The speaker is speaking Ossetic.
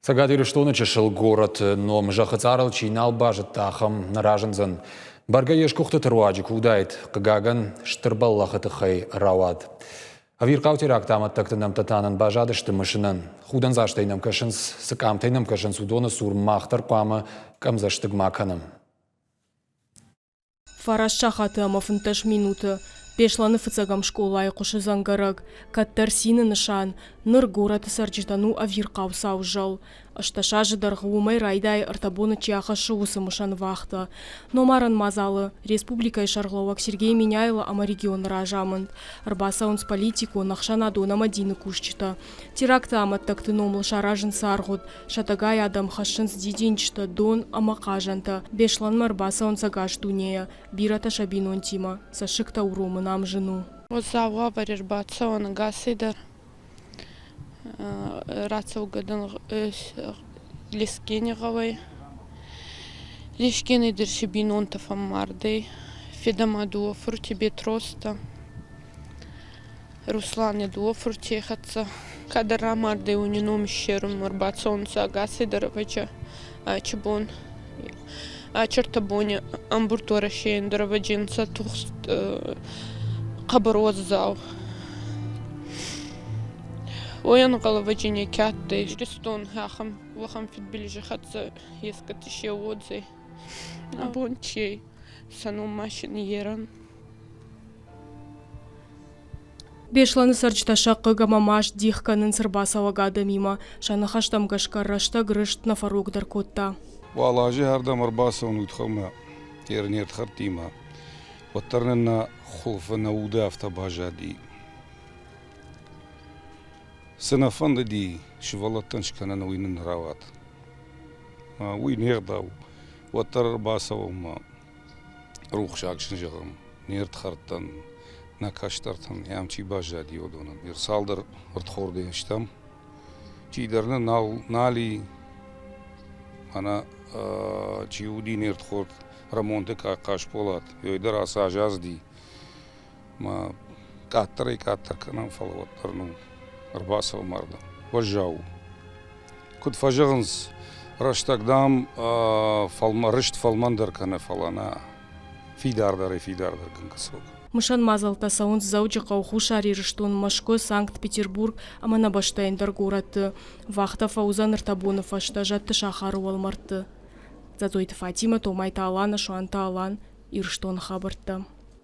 Цӕгат Ирыстоны чысыл горӕты ном зӕххы цъарыл чи нал базыдта, ахӕм нӕ разындзӕн. Бӕргӕ йе сгуыхтыты руаджы куы уыдаид, хъыгагӕн, стыр бӕллӕхы тыххӕй рауад. Ӕвирхъау теракты амӕттӕгты нӕмттӕ та нын баззадысты мысынӕн. Худӕндзастӕй нӕм кӕсынц, цы къамтӕй нӕм кӕсынц, уыдоны цур мах дӕр хъуамӕ къӕмдзӕстыг ма кӕнӕм. Фараст сахаты ӕмӕ 15 минуты Беслӕны фыццӕгӕм скъолайы хъуысы дзӕнгӕрӕг. Кӕддӕр цины нысан, ныр горӕты цӕрджытӕн у ӕвирхъау сау зӕл. 18 азы дӕргъы уымӕй райдайы ӕртӕ боны чи ахӕссы, уыцы мысӕн вахтӕ. Номарӕн мадзалы республикӕйы сӕргълӕууӕг Сергей Меняйло ӕмӕ регионы разамынд. Ӕрбацӕуынц политикон, ӕхсӕнадон ӕмӕ дины кусджытӕ. Теракты амӕттӕгты номыл саразынц аргъуыд. Сӕдӕгай адӕм хӕссынц дидинджытӕ, дон ӕмӕ хъазӕнтӕ. Беслӕнмӕ ӕрбацӕуынц ӕгас дунейӕ, бирӕтӕ сӕ бинонтимӕ. Цӕссыгтӕ уромын ам зын у. Уӕззау уавӕры ӕрбацӕуӕн ӕгасӕй дӕр рацӕугӕ дӕн Лескени гъӕуӕй. Лескени дӕр си бийнонтӕ фӕммардӕй. Федӕмӕ дууӕ фурти Бетрозтӕ. Руслани дууӕ фуртей хӕццӕ. Кадӕр рамардӕй, уони ном иссерунмӕ ӕрбацӕунцӕ ӕгасӕй дӕр ӕвӕджа ачи бон. Ачертӕ бони ӕмбурд Уӕрӕсейӕн дӕр ӕвӕджи нцӕ тухст хъӕбӕр уӕззау. Уой ӕнгъӕл ӕвӕджи неке адтӕй. Иристон ахӕм уӕхӕн фидбилизи хӕццӕ ескӕд исеуодзӕй. Абон чи ӕй, сӕ ном ма си ниййерӕн. Беслӕны цӕрджытӕ сӕ хъыг ӕмӕ маст дих кӕнынц ӕрбацӕуӕг адӕмимӕ. Сӕ ныхӕстӕм гӕсгӕ рӕстӕг рыст нӕ фӕрогдӕр кодта. Уал азы ардӕм ӕрбацӕуын удхӕмӕ не рдхӕрдтимӕ, уӕддӕр нын нӕ хуылфы нӕ уды афтӕ баззади. Цы нӕ фӕндыди сывӕллӕттӕн скӕнын, уый нын рауад. Уый не гъдау, уӕддӕр ӕрбацӕуынмӕ рухсаг сын зӕгъӕм, не рдхӕрдтӕн, нӕ кӕстӕртӕн, ам чи баззади, уыдонӕн. Ныр цалдӕр ӕрдхорды стӕм. Чидӕр нын нал, нал и, мӕнӕ чи уыди не рдхорд Рӕмонты Хъасболат, ёй дӕр ацы аз азди. Ма къаддӕрӕй-къаддӕр кӕнӕм, фӕлӕ уӕддӕр ну ӕрбацӕуӕм ардӕм. Уӕззау у. Куыд фӕзӕгъынц, рӕстӕг, дам, рыст фӕлмӕндӕр кӕны, фӕлӕ нӕ фидардӕрӕй-фидардӕр кӕнгӕ цӕуы. Мысӕн мадзӕлттӕ цӕуынц Дзӕуджыхъӕу, Хуссар Ирыстон, Мӕскуы, Санкт-Петербург ӕмӕ нӕ бӕстӕйы ӕндӕр горӕтты. Вахтӕ фӕуыдзӕн ӕртӕ боны фӕстӕ зӕдты сахары уӕлмӕрдты. Дзӕцъойты Фатимӕ, Томайты Алана, Суанты Алан, Ирыстоны хабӕрттӕ.